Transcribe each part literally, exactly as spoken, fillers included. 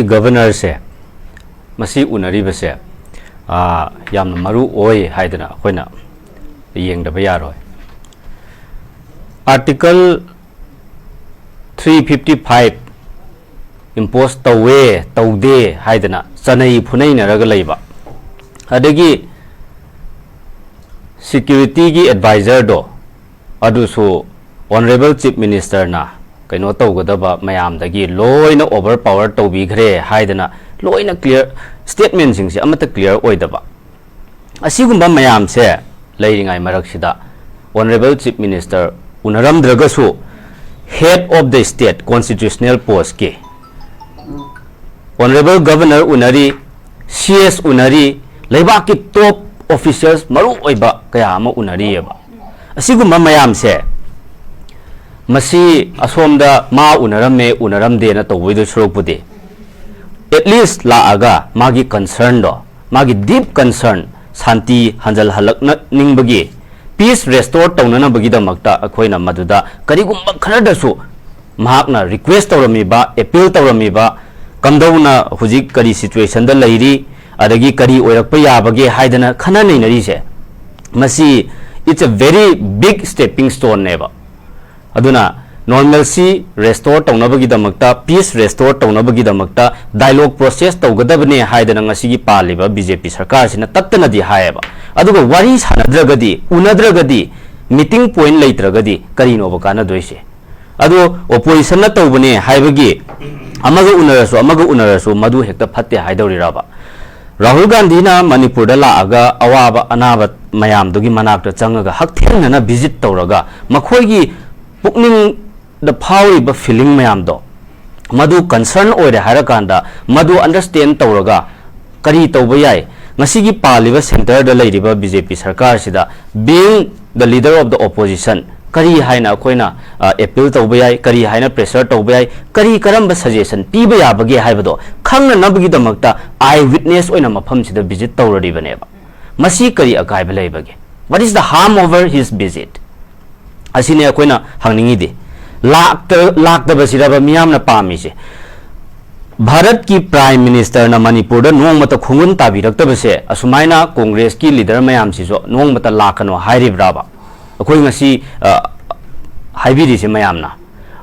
ꯒꯚꯔꯅꯔꯁꯦ, ꯃꯁꯤ ꯎꯅꯔꯤꯕꯁꯦ, ꯑꯥ, ꯌꯥꯝꯅ ꯃꯔꯨ ꯑꯣꯏ ꯍꯥꯏꯗꯅ ꯑꯩꯈꯣꯏꯅ ꯌꯦꯡꯗꯕ ꯌꯥꯔꯣꯏ꯫ Article three fifty five impose ꯇꯧꯋꯦ, ꯇꯧꯗꯦ ꯍꯥꯏꯗꯅ ꯆꯅꯩ ꯐꯨꯅꯩꯅꯔꯒ ꯂꯩꯕ, ꯑꯗꯒꯤ security ꯒꯤ advisor ꯗꯣ ꯑꯗꯨꯁꯨ Honourable Chief Minister ꯅ ꯀꯩꯅꯣ ꯇꯧꯒꯗꯕ ꯃꯌꯥꯝꯗꯒꯤ ꯂꯣꯏꯅ overpower ꯇꯧꯕꯤꯈ꯭ꯔꯦ ꯍꯥꯏꯗꯅ ꯂꯣꯏꯅ clear, statement ꯁꯤꯡꯁꯦ ꯑꯃꯠꯇ clear ꯑꯣꯏꯗꯕ꯫ ꯑꯁꯤꯒꯨꯝꯕ ꯃꯌꯥꯝꯁꯦ ꯂꯩꯔꯤꯉꯩ ꯃꯔꯛꯁꯤꯗ Honourable Chief Minister ꯎꯅꯔꯝꯗ꯭ꯔꯒꯁꯨ, head of the state constitutional post ꯀꯤ Honourable Governor ꯎꯅꯔꯤ, C S ꯎꯅꯔꯤ, ꯂꯩꯕꯥꯛꯀꯤ top officials ꯃꯔꯨ ꯑꯣꯏꯕ ꯀꯌꯥ ꯑꯃ ꯎꯅꯔꯤꯑꯕ꯫ ꯑꯁꯤꯒꯨꯝꯕ ꯃꯌꯥꯝꯁꯦ, ꯃꯁꯤ ꯑꯁꯣꯝꯗ ꯃꯥ ꯎꯅꯔꯝꯃꯦ, ꯎꯅꯔꯝꯗꯦꯅ ꯇꯧꯕꯩꯗꯨ ꯁꯔꯨꯛꯄꯨꯗꯤ, at least ꯂꯥꯛꯑꯒ ꯃꯥꯒꯤ concern ꯗꯣ, ꯃꯥꯒꯤ deep concern, ꯁꯥꯟꯇꯤ ꯍꯟꯖꯜꯍꯜꯂꯛꯅꯅꯤꯡꯕꯒꯤ, peace restore ꯇꯧꯅꯅꯕꯒꯤꯗꯃꯛꯇ ꯑꯩꯈꯣꯏꯅ ꯃꯗꯨꯗ ꯀꯔꯤꯒꯨꯝꯕ ꯈꯔꯗꯁꯨ ꯃꯍꯥꯛꯅ request ꯇꯧꯔꯝꯃꯤꯕ, appeal ꯇꯧꯔꯝꯃꯤꯕ, ꯀꯝꯗꯧꯅ ꯍꯧꯖꯤꯛ ꯀꯔꯤ situation ꯗ ꯂꯩꯔꯤ, ꯑꯗꯒꯤ ꯀꯔꯤ ꯑꯣꯏꯔꯛꯄ ꯌꯥꯕꯒꯦ ꯍꯥꯏꯗꯅ ꯈꯟꯅ ꯅꯩꯅꯔꯤꯁꯦ, ꯃꯁꯤ, it's a very big stepping stone ꯅꯦꯕ꯫ ꯑꯗꯨꯅ normalcy restore ꯇꯧꯅꯕꯒꯤꯗꯃꯛꯇ, peace restore ꯇꯧꯅꯕꯒꯤꯗꯃꯛꯇ dialogue process ꯇꯧꯒꯗꯕꯅꯦ ꯍꯥꯏꯗꯅ ꯉꯁꯤꯒꯤ ꯄꯥꯜꯂꯤꯕ B J P ꯁꯔꯀꯥꯔꯁꯤꯅ ꯇꯠꯇꯅꯗꯤ ꯍꯥꯏꯌꯦꯕ꯫ ꯑꯗꯨꯒ ꯋꯥꯔꯤ ꯁꯥꯟꯅꯗ꯭ꯔꯒꯗꯤ, ꯎꯅꯗ꯭ꯔꯒꯗꯤ, meeting point ꯂꯩꯇ꯭ꯔꯒꯗꯤ ꯀꯔꯤꯅꯣꯕ ꯀꯥꯟꯅꯗꯣꯏꯁꯦ? ꯑꯗꯣ opposition ꯅ ꯇꯧꯕꯅꯦ ꯍꯥꯏꯕꯒꯤ ꯑꯃꯒ ꯎꯅꯔꯁꯨ, ꯑꯃꯒ ꯎꯅꯔꯁꯨ ꯃꯗꯨ ꯍꯦꯛꯇ ꯐꯠꯇꯦ ꯍꯥꯏꯗꯧꯔꯤꯔꯕ? ꯔꯥꯍꯨꯜ ꯒꯥꯟꯙꯤꯅ ꯃꯅꯤꯄꯨꯔꯗ ꯂꯥꯛꯑꯒ ꯑꯋꯥꯕ ꯑꯅꯥꯕ ꯃꯌꯥꯝꯗꯨꯒꯤ ꯃꯅꯥꯛꯇ ꯆꯪꯉꯒ ꯍꯛꯊꯦꯡꯅꯅ visit ꯇꯧꯔꯒ ꯃꯈꯣꯏꯒꯤ ꯄꯨꯛꯅꯤꯡꯗ ꯐꯥꯎꯔꯤꯕ feeling ꯃꯌꯥꯝꯗꯣ, ꯃꯗꯨ concern ꯑꯣꯏꯔꯦ ꯍꯥꯏꯔꯀꯥꯟꯗ ꯃꯗꯨ understand ꯇꯧꯔꯒ ꯀꯔꯤ ꯇꯧꯕ ꯌꯥꯏ? ꯉꯁꯤꯒꯤ ꯄꯥꯜꯂꯤꯕ centre ꯗ ꯂꯩꯔꯤꯕ B J P ꯁꯔꯀꯥꯔꯁꯤꯗ, being the leader of the opposition, ꯀꯔꯤ ꯍꯥꯏꯅ ꯑꯩꯈꯣꯏꯅ, ꯑ, appeal ꯇꯧꯕ ꯌꯥꯏ? ꯀꯔꯤ ꯍꯥꯏꯅ pressure ꯇꯧꯕ ꯌꯥꯏ? ꯀꯔꯤ ꯀꯔꯝꯕ suggestion ꯄꯤꯕ ꯌꯥꯕꯒꯦ ꯍꯥꯏꯕꯗꯣ ꯈꯪꯅꯅꯕꯒꯤꯗꯃꯛꯇ eye witness ꯑꯣꯏꯅ ꯃꯐꯝꯁꯤꯗ visit ꯇꯧꯔꯔꯤꯕꯅꯦꯕ꯫ ꯃꯁꯤ ꯀꯔꯤ ꯑꯀꯥꯏꯕ ꯂꯩꯕꯒꯦ? What is the harm over his visit? ꯑꯁꯤꯅꯦ ꯑꯩꯈꯣꯏꯅ ꯍꯪꯅꯤꯡꯉꯤꯗꯤ꯫ ꯂꯥꯛꯇ-, ꯂꯥꯛꯇꯕꯁꯤꯔꯕ ꯃꯤꯌꯥꯝꯅ ꯄꯥꯝꯃꯤꯁꯦ? ꯚꯥꯔꯠꯀꯤ Prime Ministerꯅ ꯃꯅꯤꯄꯨꯔꯗ ꯅꯣꯡꯃꯇ ꯈꯣꯡꯒꯨꯟ ꯇꯥꯕꯤꯔꯛꯇꯕꯁꯦ ꯑꯁꯨꯃꯥꯏꯅ ꯀꯣꯡꯒ꯭ꯔꯦꯁꯀꯤ leader ꯃꯌꯥꯝꯁꯤꯁꯨ ꯅꯣꯡꯃꯇ ꯂꯥꯛꯀꯅꯣ ꯍꯥꯏꯔꯤꯕ꯭ꯔꯥꯕ? ꯑꯩꯈꯣꯏ ꯉꯁꯤ, ꯑ, ꯍꯥꯏꯕꯤꯔꯤꯁꯦ ꯃꯌꯥꯝꯅ꯫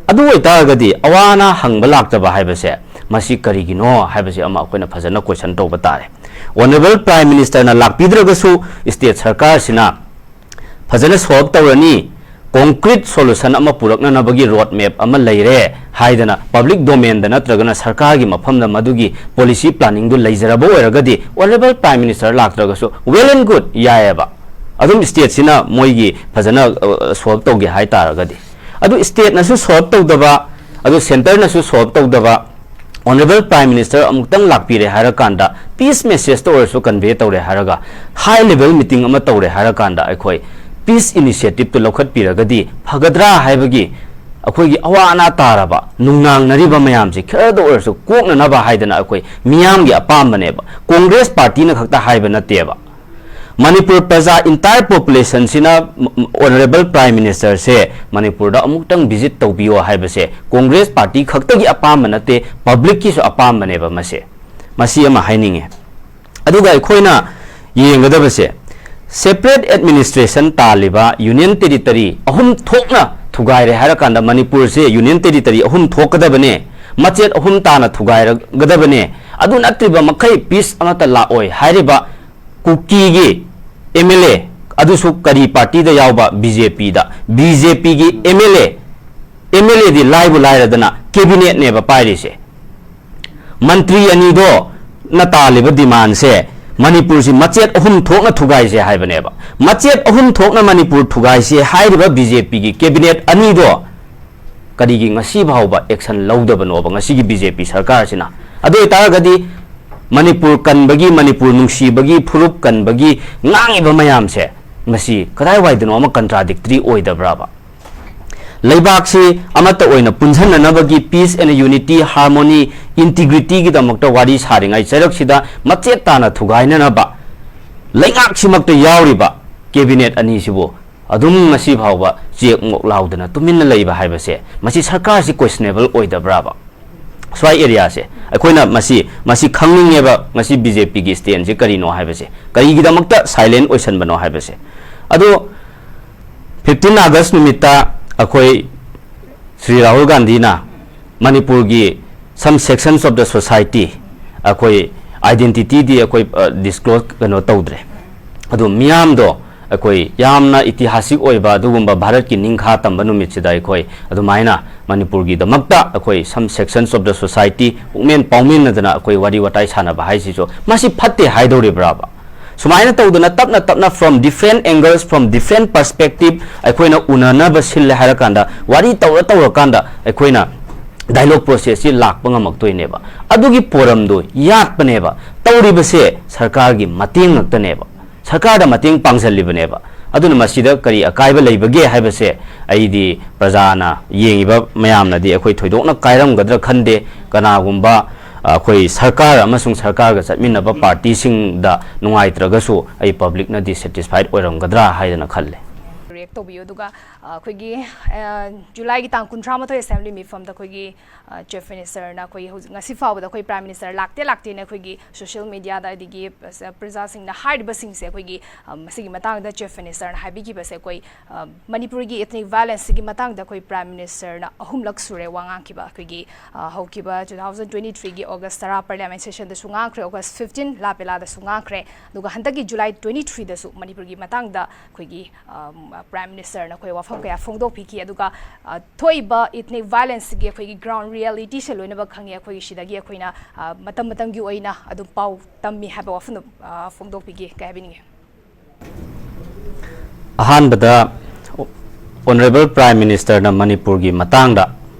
ꯑꯗꯨ ꯑꯣꯏꯇꯥꯔꯒꯗꯤ ꯑꯋꯥ ꯑꯅꯥ ꯍꯪꯕ ꯂꯥꯛꯇꯕ ꯍꯥꯏꯕꯁꯦ ꯃꯁꯤ ꯀꯔꯤꯒꯤꯅꯣ ꯍꯥꯏꯕꯁꯦ ꯑꯃ ꯑꯩꯈꯣꯏꯅ ꯐꯖꯅ question ꯇꯧꯕ ꯇꯥꯔꯦ꯫ Honourable Prime Ministerꯅ ꯂꯥꯛꯄꯤꯗ꯭ꯔꯒꯁꯨ state ꯁꯔꯀꯥꯔꯁꯤꯅ ꯐꯖꯅ solve ꯇꯧꯔꯅꯤ, concrete solution ꯑꯃ ꯄꯨꯔꯛꯅꯅꯕꯒꯤ road map ꯑꯃ ꯂꯩꯔꯦ ꯍꯥꯏꯗꯅ public domainꯗ ꯅꯠꯇ꯭ꯔꯒꯅ ꯁꯔꯀꯥꯔꯒꯤ ꯃꯐꯝꯗ ꯃꯗꯨꯒꯤ policy planningꯗꯨ ꯂꯩꯖꯔꯕ ꯑꯣꯏꯔꯒꯗꯤ Honourable Prime Minister ꯂꯥꯛꯇ꯭ꯔꯒꯁꯨ well and good, ꯌꯥꯏꯑꯕ꯫ ꯑꯗꯨꯝ stateꯁꯤꯅ ꯃꯣꯏꯒꯤ ꯐꯖꯅ, ꯑ, solve ꯇꯧꯒꯦ ꯍꯥꯏ ꯇꯥꯔꯒꯗꯤ꯫ ꯑꯗꯨ stateꯅꯁꯨ solve ꯇꯧꯗꯕ, ꯑꯗꯨ centreꯅꯁꯨ solve ꯇꯧꯗꯕ, Honourable Prime Minister ꯑꯃꯨꯛꯇꯪ ꯂꯥꯛꯄꯤꯔꯦ ꯍꯥꯏꯔꯀꯥꯟꯗ peace messageꯇ ꯑꯣꯏꯔꯁꯨ convey ꯇꯧꯔꯦ ꯍꯥꯏꯔꯒ high level meeting ꯑꯃ ꯇꯧꯔꯦ ꯍꯥꯏꯔꯀꯥꯟꯗ ꯑꯩꯈꯣꯏ peace initiativeꯇꯨ ꯂꯧꯈꯠꯄꯤꯔꯒꯗꯤ ꯐꯒꯗ꯭ꯔꯥ ꯍꯥꯏꯕꯒꯤ ꯑꯩꯈꯣꯏꯒꯤ ꯑꯋꯥ ꯑꯅꯥ ꯇꯥꯔꯕ ꯅꯨꯡꯅꯥꯡꯅꯔꯤꯕ ꯃꯌꯥꯝꯁꯤ ꯈꯔꯗ ꯑꯣꯏꯔꯁꯨ ꯀꯣꯛꯅꯅꯕ ꯍꯥꯏꯗꯅ ꯑꯩꯈꯣꯏ ꯃꯤꯌꯥꯝꯒꯤ ꯑꯄꯥꯝꯕꯅꯦꯕ, ꯀꯣꯡꯒ꯭ꯔꯦꯁ partyꯅ ꯈꯛꯇ ꯍꯥꯏꯕ ꯅꯠꯇꯦꯕ꯫ ꯃꯅꯤꯄꯨꯔ ꯄ꯭ꯔꯖꯥ entire populationꯁꯤꯅ Honourable Prime Ministerꯁꯦ ꯃꯅꯤꯄꯨꯔꯗ ꯑꯃꯨꯛꯇꯪ visit ꯇꯧꯕꯤꯌꯣ ꯍꯥꯏꯕꯁꯦ ꯀꯣꯡꯒ꯭ꯔꯦꯁ party ꯈꯛꯇꯒꯤ ꯑꯄꯥꯝꯕ ꯅꯠꯇꯦ, publicꯀꯤꯁꯨ ꯑꯄꯥꯝꯕꯅꯦꯕ ꯃꯁꯦ꯫ ꯃꯁꯤ ꯑꯃ ꯍꯥꯏꯅꯤꯡꯉꯦ꯫ ꯑꯗꯨꯒ ꯑꯩꯈꯣꯏꯅ ꯌꯦꯡꯒꯗꯕꯁꯦ separate administration ꯇꯥꯜꯂꯤꯕ union territory ꯑꯍꯨꯝ ꯊꯣꯛꯅ ꯊꯨꯒꯥꯏꯔꯦ ꯍꯥꯏꯔꯀꯥꯟꯗ ꯃꯅꯤꯄꯨꯔꯁꯦ union territory ꯑꯍꯨꯝ ꯊꯣꯛꯀꯗꯕꯅꯦ, ꯃꯆꯦꯠ ꯑꯍꯨꯝ ꯇꯥꯅ ꯊꯨꯒꯥꯏꯔꯒꯗꯕꯅꯦ, ꯑꯗꯨ ꯅꯠꯇ꯭ꯔꯤꯕ ꯃꯈꯩ peace ꯑꯃꯠꯇ ꯂꯥꯛꯑꯣꯏ ꯍꯥꯏꯔꯤꯕ ꯀꯨꯀꯤꯒꯤ MLA, ꯑꯗꯨꯁꯨ ꯀꯔꯤ partyꯗ ꯌꯥꯎꯕ? BJPꯗ꯫ BJPꯒꯤ MLA, MLAꯗꯤ ꯂꯥꯏꯕꯨ ꯂꯥꯏꯔꯗꯅ cabinetꯅꯦꯕ ꯄꯥꯏꯔꯤꯁꯦ꯫ ꯃꯟꯇ꯭ꯔꯤ ꯑꯅꯤꯗꯣ ꯅ ꯇꯥꯜꯂꯤꯕ demandꯁꯦ ꯃꯅꯤꯄꯨꯔꯁꯤ ꯃꯆꯦꯠ ꯑꯍꯨꯝ ꯊꯣꯛꯅ ꯊꯨꯒꯥꯏꯁꯦ ꯍꯥꯏꯕꯅꯦꯕ꯫ ꯃꯆꯦꯠ ꯑꯍꯨꯝ ꯊꯣꯛꯅ ꯃꯅꯤꯄꯨꯔ ꯊꯨꯒꯥꯏꯁꯦ ꯍꯥꯏꯔꯤꯕ BJPꯒꯤ cabinet ꯑꯅꯤꯗꯣ ꯀꯔꯤꯒꯤ ꯉꯁꯤ ꯐꯥꯎꯕ action ꯂꯧꯗꯕꯅꯣꯕ ꯉꯁꯤꯒꯤ BJP ꯁꯔꯀꯥꯔꯁꯤꯅ? ꯑꯗꯨ ꯑꯣꯏꯇꯥꯔꯒꯗꯤ ꯃꯅꯤꯄꯨꯔ ꯀꯟꯕꯒꯤ, ꯃꯅꯤꯄꯨꯔ ꯅꯨꯡꯁꯤꯕꯒꯤ, ꯐꯨꯔꯨꯞ ꯀꯟꯕꯒꯤ ꯉꯥꯡꯉꯤꯕ ꯃꯌꯥꯝꯁꯦ ꯃꯁꯤ ꯀꯗꯥꯏꯋꯥꯏꯗꯅꯣ ꯑꯃ contradictory ꯑꯣꯏꯗꯕ꯭ꯔꯥꯕ? ꯂꯩꯕꯥꯛꯁꯤ ꯑꯃꯠꯇ ꯑꯣꯏꯅ ꯄꯨꯟꯁꯤꯟꯅꯅꯕꯒꯤ peace and unity, harmony, integrityꯒꯤꯗꯃꯛꯇ ꯋꯥꯔꯤ ꯁꯥꯔꯤꯉꯩ ꯆꯩꯔꯛꯁꯤꯗ ꯃꯆꯦꯠ ꯇꯥꯅ ꯊꯨꯒꯥꯏꯅꯅꯕ ꯂꯩꯉꯥꯛꯁꯤꯃꯛꯇ ꯌꯥꯎꯔꯤꯕ cabinet ꯑꯅꯤꯁꯤꯕꯨ ꯑꯗꯨꯝ ꯉꯁꯤ ꯐꯥꯎꯕ ꯆꯦꯛ ꯃꯣꯛ ꯂꯥꯎꯗꯅ ꯇꯨꯃꯤꯟꯅ ꯂꯩꯕ ꯍꯥꯏꯕꯁꯦ ꯃꯁꯤ ꯁꯔꯀꯥꯔꯁꯤ questionable ꯑꯣꯏꯗꯕ꯭ꯔꯥꯕ? ꯁ꯭ꯋꯥꯏ ꯑꯦꯔꯤꯌꯥꯁꯦ ꯑꯩꯈꯣꯏꯅ ꯃꯁꯤ ꯃꯁꯤ ꯈꯪꯅꯤꯡꯉꯦꯕ, ꯉꯁꯤ ꯕꯤ ꯖꯦ ꯄꯤꯒꯤ ꯁ꯭ꯇꯦꯟꯁꯦ ꯀꯔꯤꯅꯣ ꯍꯥꯏꯕꯁꯦ, ꯀꯔꯤꯒꯤꯗꯃꯛꯇ ꯁꯥꯏꯂꯦꯟ ꯑꯣꯏꯁꯟꯕꯅꯣ ꯍꯥꯏꯕꯁꯦ꯫ ꯑꯗꯣ ꯐꯤꯐꯇꯤꯟ ꯑꯥꯒꯁ ꯅꯨꯃꯤꯠꯇ ꯑꯩꯈꯣꯏ ꯁ꯭ꯔꯤ ꯔꯥꯍꯨꯜ ꯒꯥꯟꯙꯤꯅ ꯃꯅꯤꯄꯨꯔꯒꯤ some sections of the society ꯑꯩꯈꯣꯏ identityꯗꯤ ꯑꯩꯈꯣꯏ ꯗꯤꯁꯀ꯭ꯂꯣꯖ ꯀꯩꯅꯣ ꯇꯧꯗ꯭ꯔꯦ꯫ ꯑꯗꯣ ꯃꯤꯌꯥꯝꯗꯣ ꯑꯩꯈꯣꯏ ꯌꯥꯝꯅ ꯏꯇꯤꯍꯥꯁꯤꯛ ꯑꯣꯏꯕ ꯑꯗꯨꯒꯨꯝꯕ ꯚꯥꯔꯠꯀꯤ ꯅꯤꯡꯈꯥ ꯇꯝꯕ ꯅꯨꯃꯤꯠꯁꯤꯗ ꯑꯩꯈꯣꯏ ꯑꯗꯨꯃꯥꯏꯅ ꯃꯅꯤꯄꯨꯔꯒꯤꯗꯃꯛꯇ ꯑꯩꯈꯣꯏ some sections of the society ꯄꯨꯛꯃꯦꯟ ꯄꯥꯎꯃꯤꯟꯅꯗꯅ ꯑꯩꯈꯣꯏ ꯋꯥꯔꯤ ꯋꯥꯇꯥꯏ ꯁꯥꯟꯅꯕ ꯍꯥꯏꯁꯤꯁꯨ ꯃꯁꯤ ꯐꯠꯇꯦ ꯍꯥꯏꯗꯧꯔꯤꯕ꯭ꯔꯥꯕ? ꯁꯨꯃꯥꯏꯅ ꯇꯧꯗꯅ ꯇꯞꯅ ꯇꯞꯅ from different angles, from different perspective ꯑꯩꯈꯣꯏꯅ ꯎꯅꯅꯕ ꯁꯤꯜꯂꯦ ꯍꯥꯏꯔꯀꯥꯟꯗ, ꯋꯥꯔꯤ ꯇꯧꯔ ꯇꯧꯔꯀꯥꯟꯗ ꯑꯩꯈꯣꯏꯅ dialogue processꯁꯤ ꯂꯥꯛꯄ ꯉꯝꯃꯛꯇꯣꯏꯅꯦꯕ꯫ ꯑꯗꯨꯒꯤ ꯄꯣꯔꯝꯗꯣ ꯌꯥꯠꯄꯅꯦꯕ꯫ ꯇꯧꯔꯤꯕꯁꯦ ꯁꯔꯀꯥꯔꯒꯤ ꯃꯇꯦꯡ ꯉꯛꯇꯅꯦꯕ, ꯁꯔꯀꯥꯔꯗ ꯃꯇꯦꯡ ꯄꯥꯡꯁꯤꯜꯂꯤꯕꯅꯦꯕ꯫ ꯑꯗꯨꯅ ꯃꯁꯤꯗ ꯀꯔꯤ ꯑꯀꯥꯏꯕ ꯂꯩꯕꯒꯦ ꯍꯥꯏꯕꯁꯦ ꯑꯩꯗꯤ ꯄ꯭ꯔꯖꯥꯅ ꯌꯦꯡꯉꯤꯕ ꯃꯌꯥꯝꯅꯗꯤ ꯑꯩꯈꯣꯏ ꯊꯣꯏꯗꯣꯛꯅ ꯀꯥꯏꯔꯝꯒꯗ꯭ꯔꯥ ꯈꯟꯗꯦ꯫ ꯀꯅꯥꯒꯨꯝꯕ ꯑꯩꯈꯣꯏ ꯁꯔꯀꯥꯔ ꯑꯃꯁꯨꯡ ꯁꯔꯀꯥꯔꯒ ꯆꯠꯃꯤꯟꯅꯕ ꯄꯥꯔꯇꯤꯁꯤꯡꯗ ꯅꯨꯡꯉꯥꯏꯇ꯭ꯔꯒꯁꯨ ꯑꯩ ꯄꯕ꯭ꯂꯤꯛꯅꯗꯤ ꯁꯦꯇꯤꯁꯐꯥꯏꯠ ꯑꯣꯏꯔꯝꯒꯗ꯭ꯔꯥ ꯍꯥꯏꯗꯅ ꯈꯜꯂꯦ꯫ ꯔꯤꯌꯦꯛ ꯇꯧꯕꯤꯌꯨ꯫ ꯑꯗꯨꯒ ꯑ, ꯑꯩꯈꯣꯏꯒꯤ ꯑ, ꯖꯨꯂꯥꯏꯒꯤ ꯇꯥꯡ ꯀꯨꯟꯊ꯭ꯔꯥ ꯃꯥꯊꯣꯏ ꯑꯦꯁꯦꯝꯕ꯭ꯂꯤ ꯃꯤꯐꯝꯗ ꯑꯩꯈꯣꯏꯒꯤ ꯑ, ꯆꯤꯐ ꯃꯤꯅꯤꯁꯇꯔꯅ ꯑꯩꯈꯣꯏꯒꯤ ꯍꯧꯖꯤꯛ ꯉꯁꯤ ꯐꯥꯎꯕꯗ ꯑꯩꯈꯣꯏ ꯄ꯭ꯔꯥꯏꯝ ꯃꯤꯅꯤꯁꯇꯔ ꯂꯥꯛꯇꯦ ꯂꯥꯛꯇꯦꯅ ꯑꯩꯈꯣꯏꯒꯤ ꯁꯣꯁꯤꯌꯦꯜ ꯃꯤꯗꯤꯌꯥꯗ ꯑꯗꯒꯤ ꯑ, ꯄ꯭ꯔꯖꯥꯁꯤꯡꯅ ꯍꯥꯏꯔꯤꯕꯁꯤꯡꯁꯦ ꯑꯩꯈꯣꯏꯒꯤ ꯑ, ꯃꯁꯤꯒꯤ ꯃꯇꯥꯡꯗ ꯆꯤꯐ ꯃꯤꯅꯤꯁꯇꯔꯅ ꯍꯥꯏꯕꯤꯈꯤꯕꯁꯦ ꯑꯩꯈꯣꯏ ꯑ, ꯃꯅꯤꯄꯨꯔꯒꯤ ꯏꯊꯅꯤꯛ ꯚꯥꯏꯂꯦꯟꯁꯁꯤꯒꯤ ꯃꯇꯥꯡꯗ ꯑꯩꯈꯣꯏ ꯄ꯭ꯔꯥꯏꯝ ꯃꯤꯅꯤꯁꯇꯔꯅ ꯑꯍꯨꯝꯂꯛ ꯁꯨꯔꯦ ꯋꯥ ꯉꯥꯡꯈꯤꯕ꯫ ꯑꯩꯈꯣꯏꯒꯤ ꯑ, ꯍꯧꯈꯤꯕ ꯇꯨ ꯊꯥꯎꯖꯟ ꯇ꯭ꯋꯦꯟꯇꯤ ꯊ꯭ꯔꯤꯒꯤ ꯑꯣꯒꯁ ꯇꯔꯥ ꯄꯥꯔꯂꯤꯌꯥꯃꯦꯟ ꯁꯦꯁꯟꯗꯁꯨ ꯉꯥꯡꯈ꯭ꯔꯦ, ꯑꯣꯒꯁ ꯐꯤꯐꯇꯤꯟ ꯂꯥꯜ ꯕꯦꯂꯥꯗꯁꯨ ꯉꯥꯡꯈ꯭ꯔꯦ, ꯑꯗꯨꯒ ꯍꯟꯗꯛꯀꯤ ꯖꯨꯂꯥꯏ ꯇ꯭ꯋꯦꯟꯇꯤ ꯊ꯭ꯔꯤꯗꯁꯨ ꯃꯅꯤꯄꯨꯔꯒꯤ ꯃꯇꯥꯡꯗ ꯑꯩꯈꯣꯏꯒꯤ ꯑ, ꯄ꯭ꯔꯥꯏꯝ ꯃꯤꯅꯤꯁꯇꯔꯅ ꯑꯩꯈꯣꯏ ꯋꯥꯐꯝ ꯀꯌꯥ ꯐꯣꯡꯗꯣꯛꯄꯤꯈꯤ꯫ ꯑꯗꯨꯒ ꯑ, ꯊꯣꯛꯏꯕ ꯏꯊꯅꯤꯛ ꯚꯥꯏꯂꯦꯟꯁꯁꯤꯒꯤ ꯑꯩꯈꯣꯏꯒꯤ ꯒ꯭ꯔꯥꯎꯟ ꯔꯤꯌꯦꯂꯤꯇꯤꯁꯦ ꯂꯣꯏꯅꯃꯛ ꯈꯪꯉꯤ꯫ ꯑꯩꯈꯣꯏꯒꯤ ꯁꯤꯗꯒꯤ ꯑꯩꯈꯣꯏꯅ ꯑ, ꯃꯇꯝ ꯃꯇꯝꯒꯤ ꯑꯣꯏꯅ ꯑꯗꯨꯝ ꯄꯥꯎ ꯇꯝꯃꯤ ꯍꯥꯏꯕ ꯋꯥꯐꯝꯗꯣ ꯑ, ꯐꯣꯡꯗꯣꯛꯄꯤꯒꯦ꯫ ꯀꯩ ꯍꯥꯏꯕꯤꯅꯤꯡꯉꯤ? ꯑꯍꯥꯟꯕꯗ ꯑꯣꯅꯔꯦꯕꯜ ꯄ꯭ꯔꯥꯏꯝ ꯃꯤꯅꯤꯁꯇꯔꯅ ꯃꯅꯤꯄꯨꯔꯒꯤ ꯃꯇꯥꯡꯗ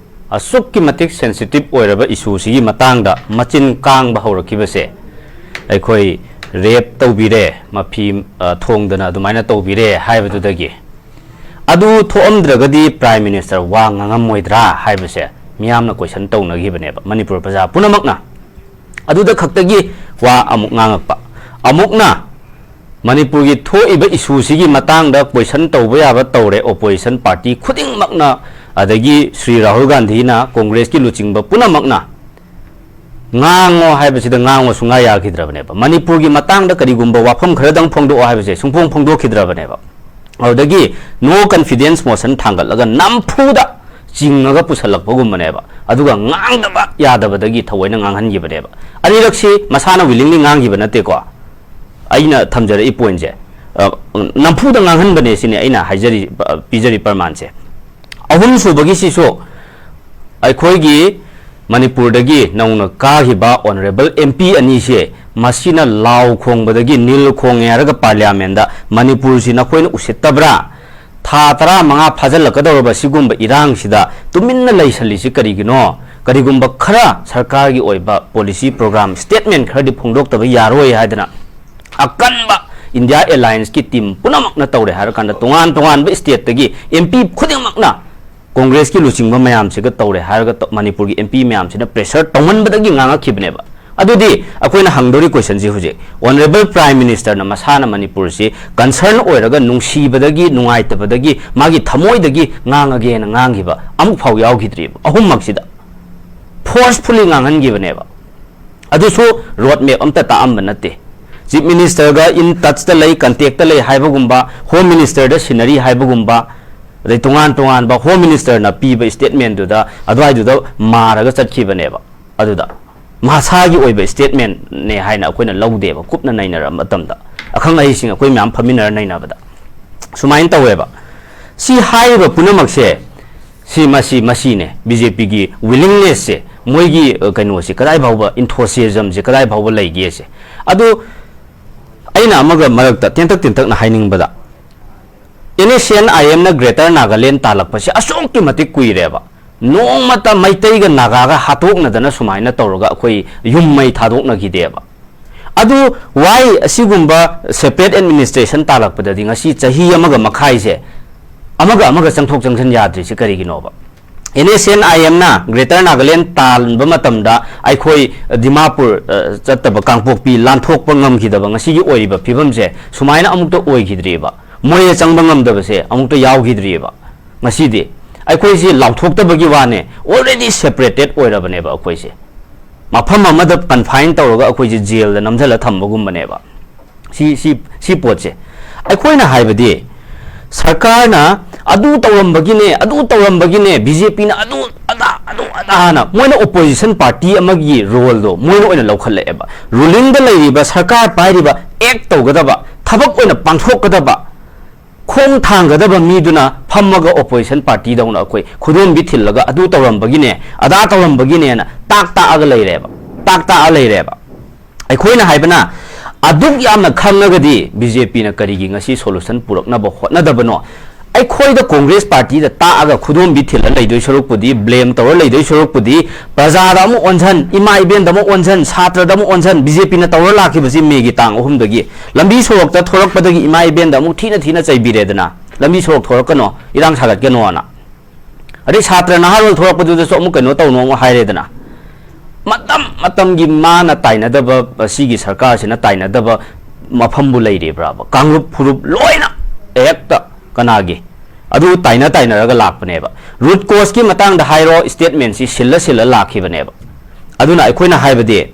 ꯑꯁꯨꯛꯀꯤ ꯃꯇꯤꯛ ꯁꯦꯟꯁꯤꯇꯤꯚ ꯑꯣꯏꯔꯕ ꯏꯁꯨꯁꯤꯒꯤ ꯃꯇꯥꯡꯗ ꯃꯆꯤꯟ ꯀꯥꯡꯕ ꯍꯧꯔꯛꯈꯤꯕꯁꯦ, ꯑꯩꯈꯣꯏ ꯔꯦꯞ ꯇꯧꯕꯤꯔꯦ, ꯃꯐꯤ ꯑ, ꯊꯣꯡꯗꯅ ꯑꯗꯨꯃꯥꯏꯅ ꯇꯧꯕꯤꯔꯦ ꯍꯥꯏꯕꯗꯨꯗꯒꯤ, ꯑꯗꯨ ꯊꯣꯛꯑꯝꯗ꯭ꯔꯒꯗꯤ ꯄ꯭ꯔꯥꯏꯝ ꯃꯤꯅꯤꯁꯇꯔ ꯋꯥ ꯉꯥꯡꯉꯝꯃꯣꯏꯗ꯭ꯔꯥ ꯍꯥꯏꯕꯁꯦ ꯃꯤꯌꯥꯝꯅ ꯀꯣꯏꯁꯟ ꯇꯧꯅꯈꯤꯕꯅꯦꯕ ꯃꯅꯤꯄꯨꯔ ꯄ꯭ꯔꯖꯥ ꯄꯨꯝꯅꯃꯛꯅ꯫ ꯑꯗꯨꯗ ꯈꯛꯇꯒꯤ ꯋꯥ ꯑꯃꯨꯛ ꯉꯥꯡꯉꯛꯄ꯫ ꯑꯃꯨꯛꯅ ꯃꯅꯤꯄꯨꯔꯒꯤ ꯊꯣꯛꯏꯕ ꯏꯁꯨꯁꯤꯒꯤ ꯃꯇꯥꯡꯗ ꯀꯣꯏꯁꯟ ꯇꯧꯕ ꯌꯥꯕ ꯇꯧꯔꯦ ꯑꯣꯄꯣꯖꯤꯁꯟ ꯄꯥꯔꯇꯤ ꯈꯨꯗꯤꯡꯃꯛꯅ, ꯑꯗꯒꯤ ꯁ꯭ꯔꯤ ꯔꯥꯍꯨꯜ ꯒꯥꯟꯙꯤꯅ, ꯀꯣꯡꯒ꯭ꯔꯦꯁꯀꯤ ꯂꯨꯆꯤꯡꯕ ꯄꯨꯝꯅꯃꯛꯅ꯫ ꯉꯥꯡꯉꯣ ꯍꯥꯏꯕꯁꯤꯗ ꯉꯥꯡꯉꯣ ꯁꯨꯡꯌꯥ ꯌꯥꯈꯤꯗ꯭ꯔꯕꯅꯦꯕ꯫ ꯃꯅꯤꯄꯨꯔꯒꯤ ꯃꯇꯥꯡꯗ ꯀꯔꯤꯒꯨꯝꯕ ꯋꯥꯐꯝ ꯈꯔꯗꯪ ꯐꯣꯡꯗꯣꯛꯑꯣ ꯍꯥꯏꯕꯁꯦ ꯁꯨꯡꯐꯣꯡ ꯐꯣꯡꯗꯣꯛꯈꯤꯗ꯭ꯔꯕꯅꯦꯕ꯫ ꯑꯗꯨꯗꯒꯤ no confidence motion ꯊꯥꯡꯒꯠꯂꯒ ꯅꯝꯐꯨꯗ ꯆꯤꯡꯉꯒ ꯄꯨꯁꯜꯂꯛꯄꯒꯨꯝꯕꯅꯦꯕ꯫ ꯑꯗꯨꯒ ꯉꯥꯡꯗꯕ ꯌꯥꯗꯕꯗꯒꯤ ꯊꯑꯣꯏꯅ ꯉꯥꯡꯍꯟꯈꯤꯕꯅꯦꯕ꯫ ꯑꯅꯤꯔꯛꯁꯤ ꯃꯁꯥꯅ willingly ꯉꯥꯡꯈꯤꯕ ꯅꯠꯇꯦꯀꯣ꯫ ꯑꯩꯅ ꯊꯝꯖꯔꯛꯏ pointꯁꯦ, ꯑ, ꯅꯝꯐꯨꯗ ꯉꯥꯡꯍꯟꯕꯅꯦ ꯁꯤꯅꯤ ꯑꯩꯅ ꯍꯥꯏꯖꯔꯤ, ꯑ, ꯄꯤꯖꯔꯤ ꯄ꯭ꯔꯃꯥꯟꯁꯦ꯫ ꯑꯍꯨꯝꯁꯨꯕꯒꯤꯁꯤꯁꯨ ꯑꯩꯈꯣꯏꯒꯤ ꯃꯅꯤꯄꯨꯔꯗꯒꯤ ꯅꯧꯅ ꯀꯥꯈꯤꯕ honourable M P ꯑꯅꯤꯁꯦ, ꯃꯁꯤꯅ ꯂꯥꯎ ꯈꯣꯡꯕꯗꯒꯤ ꯅꯤꯜ ꯈꯣꯡꯉꯦ ꯍꯥꯏꯔꯒ parliamentꯗ, "ꯃꯅꯤꯄꯨꯔꯁꯤ ꯅꯈꯣꯏꯅ ꯎꯁꯤꯠꯇꯕ꯭ꯔꯥ? ꯊꯥ ꯇꯔꯥꯃꯉꯥ ꯐꯥꯖꯤꯜꯂꯛꯀꯗꯧꯔꯕ ꯁꯤꯒꯨꯝꯕ ꯏꯔꯥꯡꯁꯤꯗ ꯇꯨꯃꯤꯟꯅ ꯂꯩꯁꯜꯂꯤꯁꯤ ꯀꯔꯤꯒꯤꯅꯣ? ꯀꯔꯤꯒꯨꯝꯕ ꯈꯔ ꯁꯔꯀꯥꯔꯒꯤ ꯑꯣꯏꯕ policy program statement ꯈꯔꯗꯤ ꯐꯣꯡꯗꯣꯛꯇꯕ ꯌꯥꯔꯣꯏ" ꯍꯥꯏꯗꯅ ꯑꯀꯟꯕ India Allianceꯀꯤ team ꯄꯨꯝꯅꯃꯛꯅ ꯇꯧꯔꯦ ꯍꯥꯏꯔꯀꯥꯟꯗ, ꯇꯣꯉꯥꯟ ꯇꯣꯉꯥꯟꯕ stateꯇꯒꯤ M P ꯈꯨꯗꯤꯡꯃꯛꯅ Congressꯀꯤ ꯂꯨꯆꯤꯡꯕ ꯃꯌꯥꯝꯁꯤꯒ ꯇꯧꯔꯦ ꯍꯥꯏꯔꯒ ꯇ-, ꯃꯅꯤꯄꯨꯔꯒꯤ M P ꯃꯌꯥꯝꯁꯤꯅ pressure ꯇꯧꯃꯟꯕꯗꯒꯤ ꯉꯥꯡꯉꯛꯈꯤꯕꯅꯦꯕ꯫ ꯑꯗꯨꯗꯤ ꯑꯩꯈꯣꯏꯅ ꯍꯪꯗꯣꯔꯤ questionꯁꯤ ꯍꯧꯖꯤꯛ, Honourable Prime Ministerꯅ ꯃꯁꯥꯅ ꯃꯅꯤꯄꯨꯔꯁꯤ concern ꯑꯣꯏꯔꯒ ꯅꯨꯡꯁꯤꯕꯗꯒꯤ, ꯅꯨꯡꯉꯥꯏꯇꯕꯗꯒꯤ, ꯃꯥꯒꯤ ꯊꯃꯣꯏꯗꯒꯤ ꯉꯥꯡꯉꯒꯦꯅ ꯉꯥꯡꯈꯤꯕ ꯑꯃꯨꯛ ꯐꯥꯎ ꯌꯥꯎꯈꯤꯗ꯭ꯔꯤꯕ꯫ ꯑꯍꯨꯝꯃꯛꯁꯤꯗ forcefully ꯉꯥꯡꯍꯟꯈꯤꯕꯅꯦꯕ꯫ ꯑꯗꯨꯁꯨ road map ꯑꯝꯇ ꯇꯥꯛꯑꯝꯕ ꯅꯠꯇꯦ꯫ Chief Ministerꯒ in touchꯇ ꯂꯩ, contactꯇ ꯂꯩ ꯍꯥꯏꯕꯒꯨꯝꯕ, Home Ministerꯗ ꯁꯤꯟꯅꯔꯤ ꯍꯥꯏꯕꯒꯨꯝꯕ, ꯑꯗꯩ ꯇꯣꯉꯥꯟ ꯇꯣꯉꯥꯟꯕ Home Ministerꯅ ꯄꯤꯕ statementꯗꯨꯗ ꯑꯗꯨꯋꯥꯏꯗꯨꯗ ꯃꯥꯔꯒ ꯆꯠꯈꯤꯕꯅꯦꯕ꯫ ꯑꯗꯨꯗ ꯃꯁꯥꯒꯤ ꯑꯣꯏꯕ statementꯅꯦ ꯍꯥꯏꯅ ꯑꯩꯈꯣꯏꯅ ꯂꯧꯗꯦꯕ, ꯀꯨꯞꯅ ꯅꯩꯅꯔꯕ ꯃꯇꯝꯗ꯫ ꯑꯈꯪ ꯑꯍꯩꯁꯤꯡ ꯑꯩꯈꯣꯏ ꯃꯌꯥꯝ ꯐꯝꯃꯤꯟꯅꯔ ꯅꯩꯅꯕꯗ ꯁꯨꯃꯥꯏꯅ ꯇꯧꯋꯦꯕ꯫ ꯁꯤ ꯍꯥꯏꯔꯤꯕ ꯄꯨꯝꯅꯃꯛꯁꯦ, ꯁꯤ, ꯃꯁꯤ, ꯃꯁꯤꯅꯦ BJPꯒꯤ willingnessꯁꯦ, ꯃꯣꯏꯒꯤ, ꯑ, ꯀꯩꯅꯣꯁꯦ ꯀꯗꯥꯏ ꯐꯥꯎꯕ, enthusiasmꯁꯦ ꯀꯗꯥꯏ ꯐꯥꯎꯕ ꯂꯩꯒꯦꯁꯦ꯫ ꯑꯗꯨ ꯑꯩꯅ ꯑꯃꯒ ꯃꯔꯛꯇ ꯇꯦꯟꯇꯛ ꯇꯦꯟꯇꯛꯅ ꯍꯥꯏꯅꯤꯡꯕꯗ, NSCN-IMꯅ Greater Nagaland ꯇꯥꯜꯂꯛꯄꯁꯦ ꯑꯁꯨꯛꯀꯤ ꯃꯇꯤꯛ ꯀꯨꯏꯔꯦꯕ꯫ ꯅꯣꯡꯃꯇ ꯃꯩꯇꯩꯒ ꯅꯥꯒꯥꯒ ꯍꯥꯠꯇꯣꯛꯅꯗꯅ ꯁꯨꯃꯥꯏꯅ ꯇꯧꯔꯒ ꯑꯩꯈꯣꯏ ꯌꯨꯝ ꯃꯩ ꯊꯥꯗꯣꯛꯅꯈꯤꯗꯦꯕ꯫ ꯑꯗꯨ why ꯑꯁꯤꯒꯨꯝꯕ separate administration ꯇꯥꯜꯂꯛꯄꯗꯗꯤ ꯉꯁꯤ ꯆꯍꯤ ꯑꯃꯒ ꯃꯈꯥꯏꯁꯦ ꯑꯃꯒ ꯑꯃꯒ ꯆꯪꯊꯣꯛ ꯆꯪꯁꯤꯟ ꯌꯥꯗ꯭ꯔꯤꯁꯤ ꯀꯔꯤꯒꯤꯅꯣꯕ? NSCN-IMꯅ Greater Nagaland ꯇꯥꯟꯕ ꯃꯇꯝꯗ ꯑꯩꯈꯣꯏ ꯗꯤꯃꯥꯄꯨꯔ, ꯑ, ꯆꯠꯇꯕ, ꯀꯥꯡꯄꯣꯛꯄꯤ ꯂꯥꯟꯊꯣꯛꯄ ꯉꯝꯈꯤꯗꯕ ꯉꯁꯤꯒꯤ ꯑꯣꯏꯔꯤꯕ ꯐꯤꯕꯝꯁꯦ ꯁꯨꯃꯥꯏꯅ ꯑꯃꯨꯛꯇ ꯑꯣꯏꯈꯤꯗ꯭ꯔꯤꯑꯕ꯫ ꯃꯣꯔꯦ ꯆꯪꯕ ꯉꯝꯗꯕꯁꯦ ꯑꯃꯨꯛꯇ ꯌꯥꯎꯈꯤꯗ꯭ꯔꯤꯑꯕ꯫ ꯉꯁꯤꯗꯤ ꯑꯩꯈꯣꯏꯁꯤ ꯂꯥꯎꯊꯣꯛꯇꯕꯒꯤ ꯋꯥꯅꯦ, already separated ꯑꯣꯏꯔꯕꯅꯦꯕ ꯑꯩꯈꯣꯏꯁꯦ꯫ ꯃꯐꯝ ꯑꯃꯗ ꯀꯟꯐꯥꯏꯟ ꯇꯧꯔꯒ ꯑꯩꯈꯣꯏꯁꯦ ꯖꯦꯜꯗ ꯅꯝꯁꯤꯜꯂ ꯊꯝꯕꯒꯨꯝꯕꯅꯦꯕ꯫ ꯁꯤ ꯁꯤ ꯁꯤ ꯄꯣꯠꯁꯦ ꯑꯩꯈꯣꯏꯅ ꯍꯥꯏꯕꯗꯤ, ꯁꯔꯀꯥꯔꯅ ꯑꯗꯨ ꯇꯧꯔꯝꯕꯒꯤꯅꯦ, ꯑꯗꯨ ꯇꯧꯔꯝꯕꯒꯤꯅꯦ, ꯕꯤ ꯖꯦ ꯄꯤꯅ ꯑꯗꯨ ꯑꯗꯥ ꯑꯗꯨ ꯑꯗꯥꯅ ꯃꯣꯏꯅ ꯑꯣꯄꯣꯖꯤꯁꯟ ꯄꯥꯔꯇꯤ ꯑꯃꯒꯤ ꯔꯣꯜꯗꯣ ꯃꯣꯏꯅ ꯑꯣꯏꯅ ꯂꯧꯈꯠꯂꯛꯑꯦꯕ꯫ ꯔꯨꯂꯤꯡꯗ ꯂꯩꯔꯤꯕ, ꯁꯔꯀꯥꯔ ꯄꯥꯏꯔꯤꯕ, ꯑꯦꯛ ꯇꯧꯒꯗꯕ, ꯊꯕꯛ ꯑꯣꯏꯅ ꯄꯥꯡꯊꯣꯛꯀꯗꯕ, ꯈꯣꯡ ꯊꯥꯡꯒꯗꯕ ꯃꯤꯗꯨꯅ ꯐꯝꯃꯒ ꯑꯣꯄꯣꯖꯤꯁꯟ ꯄꯥꯔꯇꯤꯗꯧꯅ ꯑꯩꯈꯣꯏ ꯈꯨꯗꯣꯝꯕꯤ ꯊꯤꯜꯂꯒ ꯑꯗꯨ ꯇꯧꯔꯝꯕꯒꯤꯅꯦ, ꯑꯗꯥ ꯇꯧꯔꯝꯕꯒꯤꯅꯦꯅ ꯇꯥꯛ ꯇꯥꯛꯑꯒ ꯂꯩꯔꯦꯕ, ꯇꯥꯛ ꯇꯥꯛꯑ ꯂꯩꯔꯦꯕ꯫ ꯑꯩꯈꯣꯏꯅ ꯍꯥꯏꯕꯅ, ꯑꯗꯨꯛ ꯌꯥꯝꯅ ꯈꯪꯉꯒꯗꯤ ꯕꯤ ꯖꯦ ꯄꯤꯅ ꯀꯔꯤꯒꯤ ꯉꯁꯤ ꯁꯣꯂꯨꯁꯟ ꯄꯨꯔꯛꯅꯕ ꯍꯣꯠꯅꯗꯕꯅꯣ? ꯑꯩꯈꯣꯏꯗ ꯀꯣꯡꯒ꯭ꯔꯦꯁ ꯄꯥꯔꯇꯤꯗ ꯇꯥꯛꯑꯒ ꯈꯨꯗꯣꯝꯕꯤ ꯊꯤꯜꯂ ꯂꯩꯗꯣꯏ ꯁꯔꯨꯛꯄꯨꯗꯤ, ꯕ꯭ꯂꯦꯝ ꯇꯧꯔ ꯂꯩꯗꯣꯏ ꯁꯔꯨꯛꯄꯨꯗꯤ, ꯄ꯭ꯔꯖꯥꯗ ꯑꯃꯨꯛ ꯑꯣꯟꯁꯤꯟ, ꯏꯃꯥ ꯏꯕꯦꯟꯗ ꯑꯃꯨꯛ ꯑꯣꯟꯁꯤꯟ, ꯁꯥꯇ꯭ꯔꯗ ꯑꯃꯨꯛ ꯑꯣꯟꯁꯤꯟ, ꯕꯤ ꯖꯦ ꯄꯤꯅ ꯇꯧꯔ ꯂꯥꯛꯈꯤꯕꯁꯤ ꯃꯦꯒꯤ ꯇꯥꯡ ꯑꯍꯨꯝꯗꯒꯤ ꯂꯝꯕꯤ ꯁꯣꯔꯣꯛꯇ ꯊꯣꯔꯛꯄꯗꯒꯤ ꯏꯃꯥ ꯏꯕꯦꯟꯗ ꯑꯃꯨꯛ ꯊꯤꯅ ꯊꯤꯅ ꯆꯩꯕꯤꯔꯦꯗꯅ, ꯂꯝꯕꯤ ꯁꯣꯔꯣꯛ ꯊꯣꯔꯛꯀꯅꯣ, ꯏꯔꯥꯡ ꯁꯥꯒꯠꯀꯅꯣꯅ꯫ ꯑꯗꯩ ꯁꯥꯇ꯭ꯔ ꯅꯍꯥꯔꯣꯜ ꯊꯣꯔꯛꯄꯗꯨꯗꯁꯨ ꯑꯃꯨꯛ ꯀꯩꯅꯣ ꯇꯧꯅꯣ ꯑꯃꯨꯛ ꯍꯥꯏꯔꯦꯗꯅ꯫ ꯃꯇꯝ ꯃꯇꯝꯒꯤ ꯃꯥꯅ ꯇꯥꯏꯅꯗꯕ, ꯁꯤꯒꯤ ꯁꯔꯀꯥꯔꯁꯤꯅ ꯇꯥꯏꯅꯗꯕ ꯃꯐꯝꯕꯨ ꯂꯩꯔꯤꯕ꯭ꯔꯥꯕ? ꯀꯥꯡꯂꯨꯞ ꯐꯨꯔꯨꯞ ꯂꯣꯏꯅ ꯍꯦꯛꯇ ꯀꯅꯥꯒꯤ ꯑꯗꯨ ꯇꯥꯏꯅ ꯇꯥꯏꯅꯔꯒ ꯂꯥꯛꯄꯅꯦꯕ꯫ ꯔꯨꯠ ꯀꯣꯁꯀꯤ ꯃꯇꯥꯡꯗ ꯍꯥꯏꯔꯣ, ꯁ꯭ꯇꯦꯠꯃꯦꯟꯁꯤ ꯁꯤꯜꯂ ꯁꯤꯜꯂ ꯂꯥꯛꯈꯤꯕꯅꯦꯕ꯫ ꯑꯗꯨꯅ ꯑꯩꯈꯣꯏꯅ ꯍꯥꯏꯕꯗꯤ,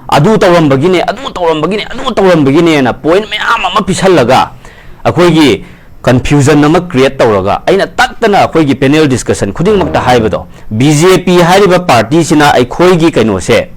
ꯑꯗꯨ ꯇꯧꯔꯝꯕꯒꯤꯅꯦ, ꯑꯗꯨ ꯇꯧꯔꯝꯕꯒꯤꯅꯦ, ꯑꯗꯨ ꯇꯧꯔꯝꯕꯒꯤꯅꯦꯅ ꯄꯣꯏꯟ ꯃꯌꯥꯝ ꯑꯃ ꯄꯤꯁꯜꯂꯒ ꯑꯩꯈꯣꯏꯒꯤ ꯀꯟꯐ꯭ꯌꯨꯖꯟ ꯑꯃ ꯀ꯭ꯔꯤꯌꯦꯠ ꯇꯧꯔꯒ, ꯑꯩꯅ ꯇꯠꯇꯅ ꯑꯩꯈꯣꯏꯒꯤ ꯄꯦꯅꯦꯜ ꯗꯤꯁꯀꯁꯟ ꯈꯨꯗꯤꯡꯃꯛꯇ ꯍꯥꯏꯕꯗꯣ, ꯕꯤ ꯖꯦ ꯄꯤ ꯍꯥꯏꯔꯤꯕ ꯄꯥꯔꯇꯤꯁꯤꯅ ꯑꯩꯈꯣꯏꯒꯤ ꯀꯩꯅꯣꯁꯦ,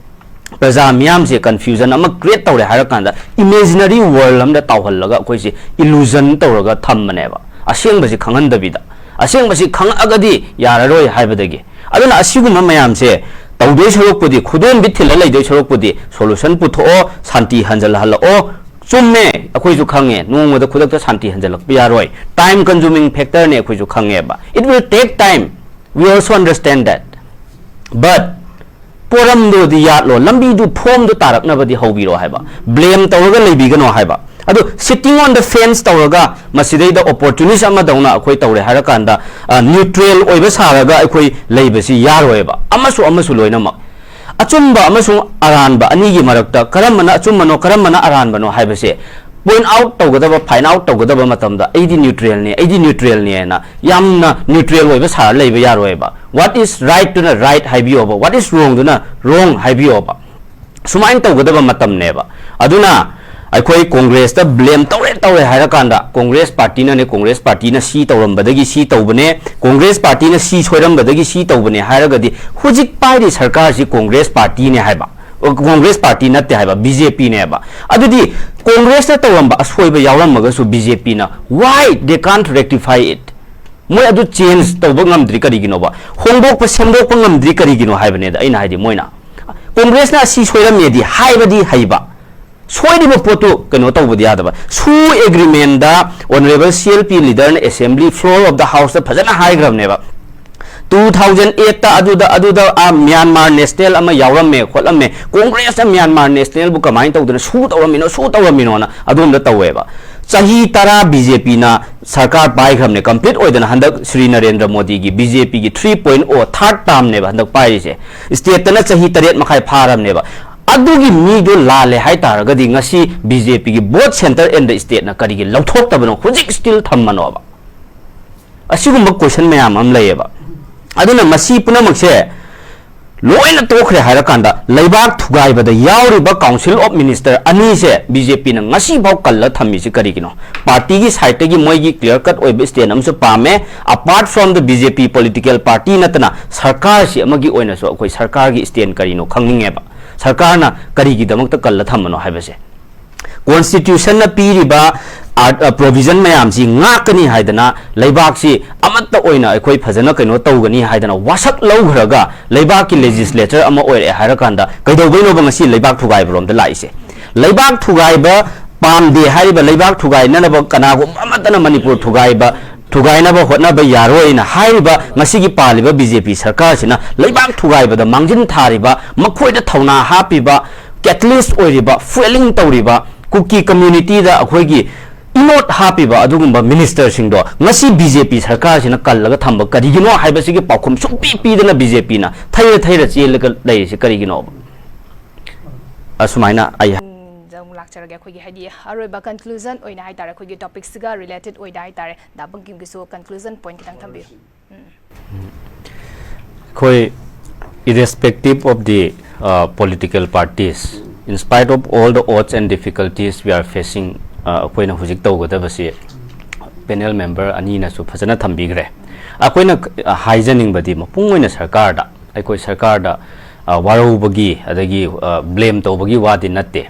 ꯄ꯭ꯔꯖꯥ ꯃꯤꯌꯥꯝꯁꯦ ꯀꯟꯐ꯭ꯌꯨꯖꯟ ꯑꯃ ꯀ꯭ꯔꯤꯌꯦꯠ ꯇꯧꯔꯦ ꯍꯥꯏꯔꯀꯥꯟꯗ, ꯏꯃꯦꯖꯤꯅꯔꯤ ꯋꯥꯔꯜ ꯑꯃꯗ ꯇꯥꯎꯍꯜꯂꯒ ꯑꯩꯈꯣꯏꯁꯦ ꯏꯂꯨꯖꯟ ꯇꯧꯔꯒ ꯊꯝꯕꯅꯦꯕ, ꯑꯁꯦꯡꯕꯁꯤ ꯈꯪꯍꯟꯗꯕꯤꯗ꯫ ꯑꯁꯦꯡꯕꯁꯤ ꯈꯪꯉꯛꯑꯒꯗꯤ ꯌꯥꯔꯔꯣꯏ ꯍꯥꯏꯕꯗꯒꯤ꯫ ꯑꯗꯨꯅ ꯑꯁꯤꯒꯨꯝꯕ ꯃꯌꯥꯝꯁꯦ ꯇꯧꯗꯣꯏ ꯁꯔꯨꯛꯄꯨꯗꯤ, ꯈꯨꯗꯣꯝꯕꯤ ꯊꯤꯜꯂ ꯂꯩꯗꯣꯏ ꯁꯔꯨꯛꯄꯨꯗꯤ, ꯁꯣꯂꯨꯁꯟ ꯄꯨꯊꯣꯛꯑꯣ, ꯁꯥꯟꯇꯤ ꯍꯟꯖꯜꯍꯜꯂꯛꯑꯣ꯫ ꯆꯨꯝꯃꯦ, ꯑꯩꯈꯣꯏꯁꯨ ꯈꯪꯉꯦ, ꯅꯣꯡꯃꯗ ꯈꯨꯗꯛꯇ ꯁꯥꯟꯇꯤ ꯍꯟꯖꯜꯂꯛꯄ ꯌꯥꯔꯣꯏ, time consuming factor ꯅꯦ, ꯑꯩꯈꯣꯏꯁꯨ ꯈꯪꯉꯦꯕ, it will take time, we also understand that, but ꯄꯣꯔꯝꯗꯨꯗꯤ ꯌꯥꯠꯂꯣ, ꯂꯝꯕꯤꯗꯨ, ꯐꯣꯝꯗꯨ ꯇꯥꯔꯛꯅꯕꯗꯤ ꯍꯧꯕꯤꯔꯣ ꯍꯥꯏꯕ, ꯕ꯭ꯂꯦꯝ ꯇꯧꯔꯒ ꯂꯩꯕꯤꯒꯅꯣ ꯍꯥꯏꯕ꯫ ꯑꯗꯨ sitting on the fence ꯇꯧꯔꯒ ꯃꯁꯤꯗꯩꯗ ꯑꯣꯄꯣꯔꯆꯨꯅꯤꯁ ꯑꯃꯗꯧꯅ ꯑꯩꯈꯣꯏ ꯇꯧꯔꯦ ꯍꯥꯏꯔꯀꯥꯟꯗ, ꯅ꯭ꯌꯨꯇ꯭ꯔꯦꯜ ꯑꯣꯏꯕ ꯁꯥꯔꯒ ꯑꯩꯈꯣꯏ ꯂꯩꯕꯁꯤ ꯌꯥꯔꯣꯏꯕ꯫ ꯑꯃꯁꯨ ꯑꯃꯁꯨ ꯂꯣꯏꯅꯃꯛ, ꯑꯆꯨꯝꯕ ꯑꯃꯁꯨꯡ ꯑꯔꯥꯟꯕ ꯑꯅꯤꯒꯤ ꯃꯔꯛꯇ ꯀꯔꯝꯕꯅ ꯑꯆꯨꯝꯕꯅꯣ, ꯀꯔꯝꯕꯅ ꯑꯔꯥꯟꯕꯅꯣ ꯍꯥꯏꯕꯁꯦ ꯄꯣꯏꯟꯠ ꯑꯥꯎꯠ ꯇꯧꯒꯗꯕ, ꯐꯥꯏꯟ ꯑꯥꯎꯠ ꯇꯧꯒꯗꯕ ꯃꯇꯝꯗ, "ꯑꯩꯗꯤ ꯅ꯭ꯌꯨꯇ꯭ꯔꯦꯜꯅꯤ, ꯑꯩꯗꯤ ꯅ꯭ꯌꯨꯇ꯭ꯔꯦꯜꯅꯤ" ꯍꯥꯏꯅ ꯌꯥꯝꯅ ꯅ꯭ꯌꯨꯇ꯭ꯔꯦꯜ ꯑꯣꯏꯕ ꯁꯥꯔ ꯂꯩꯕ ꯌꯥꯔꯣꯏꯕ꯫ What is right ꯇꯨꯅ right ꯍꯥꯏꯕꯤꯌꯣꯕ, what is wrong ꯗꯨꯅ wrong ꯍꯥꯏꯕꯤꯌꯣꯕ꯫ ꯁꯨꯃꯥꯏꯅ ꯇꯧꯒꯗꯕ ꯃꯇꯝꯅꯦꯕ꯫ ꯑꯗꯨꯅ ꯑꯩꯈꯣꯏ ꯀꯣꯡꯒ꯭ꯔꯦꯁꯇ blame ꯇꯧꯔꯦ ꯇꯧꯔꯦ ꯍꯥꯏꯔꯀꯥꯟꯗ, ꯀꯣꯡꯒ꯭ꯔꯦꯁ ꯄꯥꯔꯇꯤꯅꯅꯦ, ꯀꯣꯡꯒ꯭ꯔꯦꯁ ꯄꯥꯔꯇꯤꯅ ꯁꯤ ꯇꯧꯔꯝꯕꯗꯒꯤ ꯁꯤ ꯇꯧꯕꯅꯦ, ꯀꯣꯡꯒ꯭ꯔꯦꯁ ꯄꯥꯔꯇꯤꯅ ꯁꯤ ꯁꯣꯏꯔꯝꯕꯗꯒꯤ ꯁꯤ ꯇꯧꯕꯅꯦ ꯍꯥꯏꯔꯒꯗꯤ, ꯍꯧꯖꯤꯛ ꯄꯥꯏꯔꯤ ꯁꯔꯀꯥꯔꯁꯤ ꯀꯣꯡꯒ꯭ꯔꯦꯁ ꯄꯥꯔꯇꯤꯅꯦ ꯍꯥꯏꯕ, ꯀꯣꯡꯒ꯭ꯔꯦꯁ ꯄꯥꯔꯇꯤ ꯅꯠꯇꯦ ꯍꯥꯏꯕ, ꯕꯤ ꯖꯦ ꯄꯤꯅꯦꯕ꯫ ꯑꯗꯨꯗꯤ ꯀꯣꯡꯒ꯭ꯔꯦꯁꯅ ꯇꯧꯔꯝꯕ ꯑꯁꯣꯏꯕ ꯌꯥꯎꯔꯝꯃꯒꯁꯨ ꯕꯤ ꯖꯦ ꯄꯤꯅ why they can't rectify it? ꯃꯣꯏ ꯑꯗꯨ change ꯇꯧꯕ ꯉꯝꯗ꯭ꯔꯤ ꯀꯔꯤꯒꯤꯅꯣꯕ? ꯍꯣꯡꯗꯣꯛꯄ ꯁꯦꯝꯗꯣꯛꯄ ꯉꯝꯗ꯭ꯔꯤ ꯀꯔꯤꯒꯤꯅꯣ ꯍꯥꯏꯕꯅꯦꯗ ꯑꯩꯅ ꯍꯥꯏꯗꯤ꯫ ꯃꯣꯏꯅ, ꯀꯣꯡꯒ꯭ꯔꯦꯁꯅ ꯑꯁꯤ ꯁꯣꯏꯔꯝꯃꯦꯗꯤ ꯍꯥꯏꯕꯗꯤ ꯍꯩꯕ, ꯁꯣꯏꯔꯤꯕ ꯄꯣꯠꯇꯨ ꯀꯩꯅꯣ ꯇꯧꯕꯗꯤ ꯌꯥꯗꯕ꯫ ꯁꯨ ꯑꯦꯒ꯭ꯔꯤꯃꯦꯟꯗ ꯑꯣꯅꯔꯦꯕꯜ ꯁꯤ ꯑꯦꯜ ꯄꯤ ꯂꯤꯗꯔꯅ assembly floor of the house ꯇ ꯐꯖꯅ ꯍꯥꯏꯈ꯭ꯔꯕꯅꯦꯕ꯫ Two thousand eight ꯇ ꯑꯗꯨꯗ, ꯑꯗꯨꯗ, ꯑꯥ, ꯃ꯭ꯌꯥꯟꯃꯥꯔ ꯅꯦꯁꯅꯦꯜ ꯑꯃ ꯌꯥꯎꯔꯝꯃꯦ ꯈꯣꯠꯂꯝꯃꯦ, ꯀꯣꯡꯒ꯭ꯔꯦꯁꯅ ꯃ꯭ꯌꯥꯟꯃꯥꯔ ꯅꯦꯁꯅꯦꯜꯕꯨ ꯀꯃꯥꯏꯅ ꯇꯧꯗꯅ ꯁꯨ ꯇꯧꯔꯝꯃꯤꯅꯣ, ꯁꯨ ꯇꯧꯔꯝꯃꯤꯅꯣꯅ ꯑꯗꯣꯝꯗ ꯇꯧꯋꯦꯕ꯫ ꯆꯍꯤ ꯇꯔꯥ ꯕꯤ ꯖꯦ ꯄꯤꯅ ꯁꯔꯀꯥꯔ ꯄꯥꯏꯈ꯭ꯔꯕꯅꯦ, complete ꯑꯣꯏꯗꯅ ꯍꯟꯗꯛ ꯁ꯭ꯔꯤ ꯅꯔꯦꯟꯗ꯭ꯔ ꯃꯣꯗꯤꯒꯤ ꯕꯤ ꯖꯦ ꯄꯤꯒꯤ three point oh third term ꯅꯦꯕ ꯍꯟꯗꯛ ꯄꯥꯏꯔꯤꯁꯦ꯫ State ꯇꯅ ꯆꯍꯤ ꯇꯔꯦꯠ ꯃꯈꯥꯏ ꯐꯥꯔꯕꯅꯦꯕ꯫ ꯑꯗꯨꯒꯤ ꯃꯤꯗꯣ ꯂꯥꯜꯂꯦ ꯍꯥꯏꯇꯥꯔꯒꯗꯤ ꯉꯁꯤ ꯕꯤ ꯖꯦ ꯄꯤꯒꯤ both centre and the state ꯅ ꯀꯔꯤꯒꯤ ꯂꯧꯊꯣꯛꯇꯕꯅꯣ, ꯍꯧꯖꯤꯛ still ꯊꯝꯃꯅꯣꯕ? ꯑꯁꯤꯒꯨꯝꯕ question ꯃꯌꯥꯝ ꯑꯃ ꯂꯩꯌꯦꯕ꯫ ꯑꯗꯨꯅ ꯃꯁꯤ ꯄꯨꯝꯅꯃꯛꯁꯦ ꯂꯣꯏꯅ ꯇꯣꯛꯈ꯭ꯔꯦ ꯍꯥꯏꯔꯀꯥꯟꯗ, ꯂꯩꯕꯥꯛ ꯊꯨꯒꯥꯏꯕꯗ ꯌꯥꯎꯔꯤꯕ Council of Minister ꯑꯅꯤꯁꯦ ꯕꯤ ꯖꯦ ꯄꯤꯅ ꯉꯁꯤꯐꯥꯎ ꯀꯜꯂ ꯊꯝꯃꯤꯁꯤ ꯀꯔꯤꯒꯤꯅꯣ? ꯄꯥꯔꯇꯤꯒꯤ side ꯇꯒꯤ ꯃꯣꯏꯒꯤ clear cut ꯑꯣꯏꯕ stand ꯑꯃꯁꯨ ꯄꯥꯝꯃꯦ꯫ Apart from the B J P political party ꯅꯠꯇꯅ ꯁꯔꯀꯥꯔꯁꯤ ꯑꯃꯒꯤ ꯑꯣꯏꯅꯁꯨ ꯑꯩꯈꯣꯏ ꯁꯔꯀꯥꯔꯒꯤ stand ꯀꯔꯤꯅꯣ ꯈꯪꯅꯤꯡꯉꯦꯕ꯫ ꯁꯔꯀꯥꯔꯅ ꯀꯔꯤꯒꯤꯗꯃꯛꯇ ꯀꯜꯂ ꯊꯝꯕꯅꯣ ꯍꯥꯏꯕꯁꯦ꯫ Constitution ꯅ ꯄꯤꯔꯤꯕ ꯑꯥꯔ-, ꯑ, provision ꯃꯌꯥꯝꯁꯤ ꯉꯥꯛꯀꯅꯤ ꯍꯥꯏꯗꯅ, ꯂꯩꯕꯥꯛꯁꯤ ꯑꯃꯠꯇ ꯑꯣꯏꯅ ꯑꯩꯈꯣꯏ ꯐꯖꯅ ꯀꯩꯅꯣ ꯇꯧꯒꯅꯤ ꯍꯥꯏꯗꯅ ꯋꯥꯁꯛ ꯂꯧꯈ꯭ꯔꯒ ꯂꯩꯕꯥꯛꯀꯤ legislature ꯑꯃ ꯑꯣꯏꯔꯛꯑꯦ ꯍꯥꯏꯔꯀꯥꯟꯗ ꯀꯩꯗꯧꯕꯩꯅꯣꯕ ꯉꯁꯤ ꯂꯩꯕꯥꯛ ꯊꯨꯒꯥꯏꯕꯔꯣꯝꯗ ꯂꯥꯛꯏꯁꯦ? ꯂꯩꯕꯥꯛ ꯊꯨꯒꯥꯏꯕ ꯄꯥꯝꯗꯦ ꯍꯥꯏꯔꯤꯕ, ꯂꯩꯕꯥꯛ ꯊꯨꯒꯥꯏꯅꯅꯕ ꯀꯅꯥꯒꯨꯝꯕ ꯑꯃꯠꯇꯅ ꯃꯅꯤꯄꯨꯔ ꯊꯨꯒꯥꯏꯕ, ꯊꯨꯒꯥꯏꯅꯕ ꯍꯣꯠꯅꯕ ꯌꯥꯔꯣꯏꯅ ꯍꯥꯏꯔꯤꯕ ꯉꯁꯤꯒꯤ ꯄꯥꯜꯂꯤꯕ ꯕꯤ ꯖꯦ ꯄꯤ ꯁꯔꯀꯥꯔꯁꯤꯅ ꯂꯩꯕꯥꯛ ꯊꯨꯒꯥꯏꯕꯗ ꯃꯥꯡꯖꯤꯟ ꯊꯥꯔꯤꯕ, ꯃꯈꯣꯏꯗ ꯊꯧꯅꯥ ꯍꯥꯞꯄꯤꯕ, catalyst ꯑꯣꯏꯔꯤꯕ, fueling ꯇꯧꯔꯤꯕ, ꯀꯨꯀꯤ community ꯗ ꯑꯩꯈꯣꯏꯒꯤ ꯏꯅꯣꯠ ꯍꯥꯞꯄꯤꯕ ꯑꯗꯨꯒꯨꯝꯕ minister ꯁꯤꯡꯗꯣ ꯉꯁꯤ ꯕꯤ ꯖꯦ ꯄꯤ ꯁꯔꯀꯥꯔꯁꯤꯅ ꯀꯜꯂꯒ ꯊꯝꯕ ꯀꯔꯤꯒꯤꯅꯣ ꯍꯥꯏꯕꯁꯤꯒꯤ ꯄꯥꯎꯈꯨꯝ ꯁꯨꯡꯄꯤ ꯄꯤꯗꯅ ꯕꯤ ꯖꯦ ꯄꯤꯅ ꯊꯩꯔ ꯊꯩꯔ ꯆꯦꯜꯂꯒ ꯂꯩꯔꯤꯁꯤ ꯀꯔꯤꯒꯤꯅꯣꯕ? ꯑꯁꯨꯃꯥꯏꯅ ꯑꯩ ꯎꯝ, ꯑꯃꯨꯛ ꯂꯥꯛꯆꯔꯒꯦ꯫ ꯑꯩꯈꯣꯏꯒꯤ ꯍꯥꯏꯗꯤ ꯑꯔꯣꯏꯕ conclusion ꯑꯣꯏꯅ ꯍꯥꯏꯇꯥꯔꯦ, ꯑꯩꯈꯣꯏꯒꯤ topic ꯁꯤꯒ related ꯑꯣꯏꯗ ꯍꯥꯏꯇꯥꯔꯦ, ꯗꯥ ꯕꯪꯀꯤꯝꯒꯤꯁꯨ conclusion point ꯈꯤꯇꯪ ꯊꯝꯕꯤꯌꯨ꯫ ꯎꯝ꯫ ꯑꯩꯈꯣꯏ, irrespective of the uh, political parties, in spite of all the odds and difficulties we are facing, uh, ꯑꯩꯈꯣꯏꯅ ꯍꯧꯖꯤꯛ ꯇꯧꯒꯗꯕꯁꯤ ꯄꯦꯅꯦꯜ ꯃꯦꯝꯕꯔ ꯑꯅꯤꯅꯁꯨ ꯐꯖꯅ ꯊꯝꯕꯤꯈ꯭ꯔꯦ꯫ ꯑꯩꯈꯣꯏꯅ, ꯑ, ꯍꯥꯏꯖꯅꯤꯡꯕꯗꯤ ꯃꯄꯨꯡ ꯑꯣꯏꯅ ꯁꯔꯀꯥꯔꯗ, ꯑꯩꯈꯣꯏ ꯁꯔꯀꯥꯔꯗ, ꯑ, ꯋꯥꯔꯧꯕꯒꯤ ꯑꯗꯒꯤ, ꯑ, ꯕ꯭ꯂꯦꯝ ꯇꯧꯕꯒꯤ ꯋꯥꯗꯤ ꯅꯠꯇꯦ꯫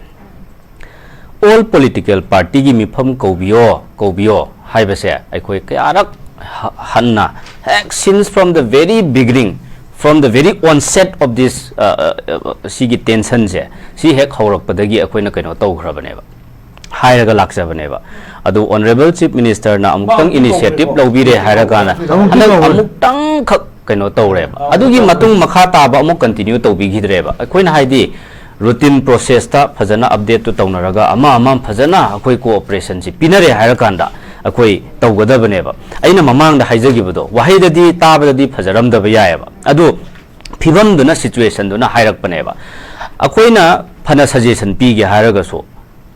ꯑꯣꯜ ꯄꯣꯂꯤꯇꯤꯀꯦꯜ ꯄꯥꯔꯇꯤꯒꯤ ꯃꯤꯐꯝ ꯀꯧꯕꯤꯌꯣ, ꯀꯧꯕꯤꯌꯣ ꯍꯥꯏꯕꯁꯦ ꯑꯩꯈꯣꯏ ꯀꯌꯥꯔꯛ ꯍ-, ꯍꯟꯅ, ꯍꯦꯛ since from the very beginning, from the very onset of this, ꯑ, ꯑ, ꯑ, ꯁꯤꯒꯤ ꯇꯦꯟꯁꯟꯁꯦ, ꯁꯤ ꯍꯦꯛ ꯍꯧꯔꯛꯄꯗꯒꯤ ꯑꯩꯈꯣꯏꯅ ꯀꯩꯅꯣ ꯇꯧꯈ꯭ꯔꯕꯅꯦꯕ, ꯍꯥꯏꯔꯒ ꯂꯥꯛꯆꯕꯅꯦꯕ꯫ ꯑꯗꯨ ꯑꯣꯅꯔꯦꯕꯜ ꯆꯤꯐ ꯃꯤꯅꯤꯁꯇꯔꯅ ꯑꯃꯨꯛꯇꯪ ꯏꯅꯤꯁꯤꯌꯦꯇꯤꯚ ꯂꯧꯕꯤꯔꯦ ꯍꯥꯏꯔꯀꯥꯟꯗ ꯍꯟꯗꯛ ꯑꯃꯨꯛꯇꯪꯈꯛ ꯀꯩꯅꯣ ꯇꯧꯔꯦꯕ꯫ ꯑꯗꯨꯒꯤ ꯃꯇꯨꯡ ꯃꯈꯥ ꯇꯥꯕ ꯑꯃꯨꯛ ꯀꯟꯇꯤꯅ꯭ꯌꯨ ꯇꯧꯕꯤꯈꯤꯗ꯭ꯔꯦꯕ꯫ ꯑꯩꯈꯣꯏꯅ ꯍꯥꯏꯗꯤ ꯔꯨꯇꯤꯟ ꯄ꯭ꯔꯣꯁꯦꯁꯇ ꯐꯖꯅ ꯑꯞꯗꯦꯠꯇꯨ ꯇꯧꯅꯔꯒ ꯑꯃ ꯑꯃ ꯐꯖꯅ ꯑꯩꯈꯣꯏ ꯀꯣꯑꯣꯄꯔꯦꯁꯟꯁꯤ ꯄꯤꯅꯔꯦ ꯍꯥꯏꯔꯀꯥꯟꯗ ꯑꯩꯈꯣꯏ ꯇꯧꯒꯗꯕꯅꯦꯕ꯫ ꯑꯩꯅ ꯃꯃꯥꯡꯗ ꯍꯥꯏꯖꯈꯤꯕꯗꯣ, ꯋꯥꯍꯩꯗꯗꯤ ꯇꯥꯕꯗꯗꯤ ꯐꯖꯔꯝꯗꯕ ꯌꯥꯏꯑꯕ, ꯑꯗꯨ ꯐꯤꯕꯝꯗꯨꯅ, ꯁꯤꯆꯨꯋꯦꯁꯟꯗꯨꯅ ꯍꯥꯏꯔꯛꯄꯅꯦꯕ꯫ ꯑꯩꯈꯣꯏꯅ ꯐꯅ ꯁꯖꯦꯁꯟ ꯄꯤꯒꯦ ꯍꯥꯏꯔꯒꯁꯨ,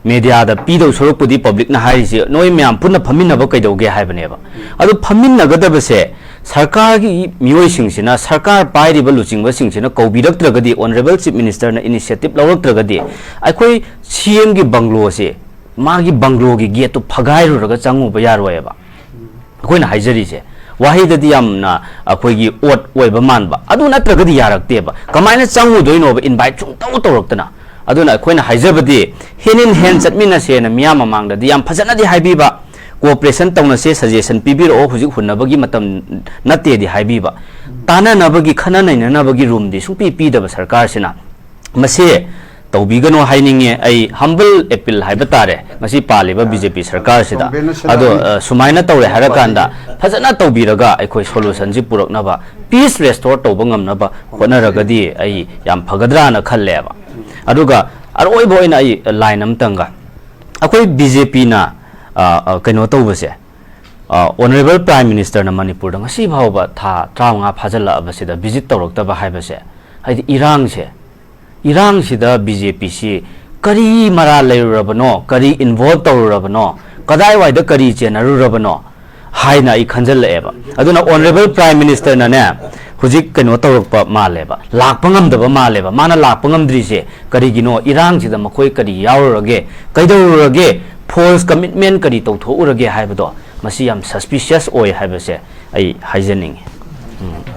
ꯃꯦꯗꯤꯌꯥꯗ ꯄꯤꯗꯧ ꯁꯔꯨꯛꯄꯨꯗꯤ ꯄꯕ꯭ꯂꯤꯛꯅ ꯍꯥꯏꯔꯤꯁꯤ ꯅꯣꯏ ꯃꯌꯥꯝ ꯄꯨꯟꯅ ꯐꯝꯃꯤꯟꯅꯕ ꯀꯩꯗꯧꯒꯦ ꯍꯥꯏꯕꯅꯦꯕ꯫ ꯑꯗꯨ ꯐꯝꯃꯤꯟꯅꯒꯗꯕꯁꯦ ꯁꯔꯀꯥꯔꯒꯤ ꯃꯤꯑꯣꯏꯁꯤꯡꯁꯤꯅ, ꯁꯔꯀꯥꯔ ꯄꯥꯏꯔꯤꯕ ꯂꯨꯆꯤꯡꯕꯁꯤꯡꯁꯤꯅ ꯀꯧꯕꯤꯔꯛꯇ꯭ꯔꯒꯗꯤ, ꯑꯣꯅꯔꯦꯕꯜ ꯆꯤꯐ ꯃꯤꯅꯤꯁꯇꯔꯅ ꯏꯅꯤꯁꯤꯌꯦꯇꯤꯚ ꯂꯧꯔꯛꯇ꯭ꯔꯒꯗꯤ, ꯑꯩꯈꯣꯏ ꯁꯤ ꯑꯦꯝꯒꯤ ꯕꯪꯒ꯭ꯂꯣꯁꯦ, ꯃꯥꯒꯤ ꯕꯪꯒ꯭ꯂꯣꯒꯤ ꯒꯦꯠꯇꯨ ꯐꯒꯥꯏꯔꯨꯔꯒ ꯆꯪꯉꯨꯕ ꯌꯥꯔꯣꯏꯑꯕ꯫ ꯑꯩꯈꯣꯏꯅ ꯍꯥꯏꯖꯔꯤꯁꯦ ꯋꯥꯍꯩꯗꯗꯤ ꯌꯥꯝꯅ ꯑꯩꯈꯣꯏꯒꯤ ꯑꯣꯠ ꯑꯣꯏꯕ ꯃꯥꯟꯕ, ꯑꯗꯨ ꯅꯠꯇ꯭ꯔꯒꯗꯤ ꯌꯥꯔꯛꯇꯦꯕ꯫ ꯀꯃꯥꯏꯅ ꯆꯪꯉꯨꯗꯣꯏꯅꯣꯕ ꯏꯟꯚꯥꯏꯠ ꯁꯨꯡꯇꯧ ꯇꯧꯔꯛꯇꯅ? ꯑꯗꯨꯅ ꯑꯩꯈꯣꯏꯅ ꯍꯥꯏꯖꯕꯗꯤ, ꯍꯦꯟ ꯏꯟ ꯍꯦꯟ ꯆꯠꯃꯤꯟꯅꯁꯦꯅ ꯃꯤꯌꯥꯝ ꯃꯃꯥꯡꯗꯗꯤ ꯌꯥꯝ ꯐꯖꯅꯗꯤ ꯍꯥꯏꯕꯤꯕ, ꯀꯣꯑꯣꯄꯔꯦꯁꯟ ꯇꯧꯅꯁꯦ, ꯁꯖꯦꯁꯟ ꯄꯤꯕꯤꯔꯛꯑꯣ, ꯍꯧꯖꯤꯛ ꯍꯨꯟꯅꯕꯒꯤ ꯃꯇꯝ ꯅꯠꯇꯦꯗꯤ ꯍꯥꯏꯕꯤꯕ, ꯇꯥꯅꯅꯕꯒꯤ, ꯈꯟꯅ ꯅꯩꯅꯅꯕꯒꯤ ꯔꯨꯝꯗꯤ ꯁꯨꯡꯄꯤ ꯄꯤꯗꯕ ꯁꯔꯀꯥꯔꯁꯤꯅ꯫ ꯃꯁꯤ ꯇꯧꯕꯤꯒꯅꯨ ꯍꯥꯏꯅꯤꯡꯉꯦ꯫ ꯑꯩ ꯍꯝꯕꯜ ꯑꯦꯄꯤꯜ ꯍꯥꯏꯕ ꯇꯥꯔꯦ ꯉꯁꯤ ꯄꯥꯜꯂꯤꯕ ꯕꯤ ꯖꯦ ꯄꯤ ꯁꯔꯀꯥꯔꯁꯤꯗ꯫ ꯒꯣꯔꯃꯦꯟꯅ ꯑꯗꯣ, ꯁꯦꯟꯅꯕꯤ ꯑ, ꯁꯨꯃꯥꯏꯅ ꯇꯧꯔꯦ ꯍꯥꯏꯔꯀꯥꯟꯗ ꯐꯖꯅ ꯇꯧꯕꯤꯔꯒ ꯑꯩꯈꯣꯏ ꯁꯣꯂꯨꯁꯟꯁꯤ ꯄꯨꯔꯛꯅꯕ, ꯄꯤꯁ ꯔꯦꯁꯇꯣꯔ ꯇꯧꯕ ꯉꯝꯅꯕ ꯍꯣꯠꯅꯔꯒꯗꯤ ꯑꯩ ꯌꯥꯝ ꯐꯒꯗ꯭ꯔꯥꯅ ꯈꯜꯂꯦꯕ꯫ ꯑꯗꯨꯒ ꯑꯔꯣꯏꯕ ꯑꯣꯏꯅ ꯑꯩ ꯂꯥꯏꯟ ꯑꯃꯇꯪꯒ, ꯑꯩꯈꯣꯏ ꯕꯤ ꯖꯦ ꯄꯤꯅ, ꯑ, ꯑ, ꯀꯩꯅꯣ ꯇꯧꯕꯁꯦ, ꯑ, ꯑꯣꯅꯔꯦꯕꯜ ꯄ꯭ꯔꯥꯏꯝ ꯃꯤꯅꯤꯁꯇꯔꯅ ꯃꯅꯤꯄꯨꯔꯗ ꯉꯁꯤ ꯐꯥꯎꯕ ꯊꯥ ꯇꯔꯥꯃꯉꯥ ꯐꯥꯖꯤꯜꯂꯛꯑꯕꯁꯤꯗ ꯚꯤꯖꯤꯠ ꯇꯧꯔꯛꯇꯕ ꯍꯥꯏꯕꯁꯦ, ꯍꯥꯏꯗꯤ ꯏꯔꯥꯡꯁꯦ, ꯏꯔꯥꯡꯁꯤꯗ ꯕꯤ ꯖꯦ ꯄꯤꯁꯤ ꯀꯔꯤ ꯃꯔꯥꯜ ꯂꯩꯔꯨꯔꯕꯅꯣ, ꯀꯔꯤ ꯏꯟꯚꯣꯜꯕ ꯇꯧꯔꯨꯔꯕꯅꯣ, ꯀꯗꯥꯏꯋꯥꯏꯗ ꯀꯔꯤ ꯆꯦꯟꯅꯔꯨꯔꯕꯅꯣ ꯍꯥꯏꯅ ꯑꯩ ꯈꯟꯖꯜꯂꯛꯑꯦꯕ꯫ ꯑꯗꯨꯅ ꯑꯣꯅꯔꯦꯕꯜ ꯄ꯭ꯔꯥꯏꯝ ꯃꯤꯅꯤꯁꯇꯔꯅꯅꯦ, ꯍꯧꯖꯤꯛ ꯀꯩꯅꯣ ꯇꯧꯔꯛꯄ ꯃꯥꯜꯂꯦꯕ, ꯂꯥꯛꯄ ꯉꯝꯗꯕ ꯃꯥꯜꯂꯦꯕ꯫ ꯃꯥꯅ ꯂꯥꯛꯄ ꯉꯝꯗ꯭ꯔꯤꯁꯦ ꯀꯔꯤꯒꯤꯅꯣ? ꯏꯔꯥꯡꯁꯤꯗ ꯃꯈꯣꯏ ꯀꯔꯤ ꯌꯥꯎꯔꯨꯔꯒꯦ, ꯀꯩꯗꯧꯔꯨꯔꯒꯦ, false commitment ꯀꯔꯤ ꯇꯧꯊꯣꯛꯎꯔꯒꯦ ꯍꯥꯏꯕꯗꯣ, ꯃꯁꯤ ꯌꯥꯝ suspicious ꯑꯣꯏ ꯍꯥꯏꯕꯁꯦ ꯑꯩ ꯍꯥꯏꯖꯅꯤꯡꯉꯤ꯫ ꯎꯝ꯫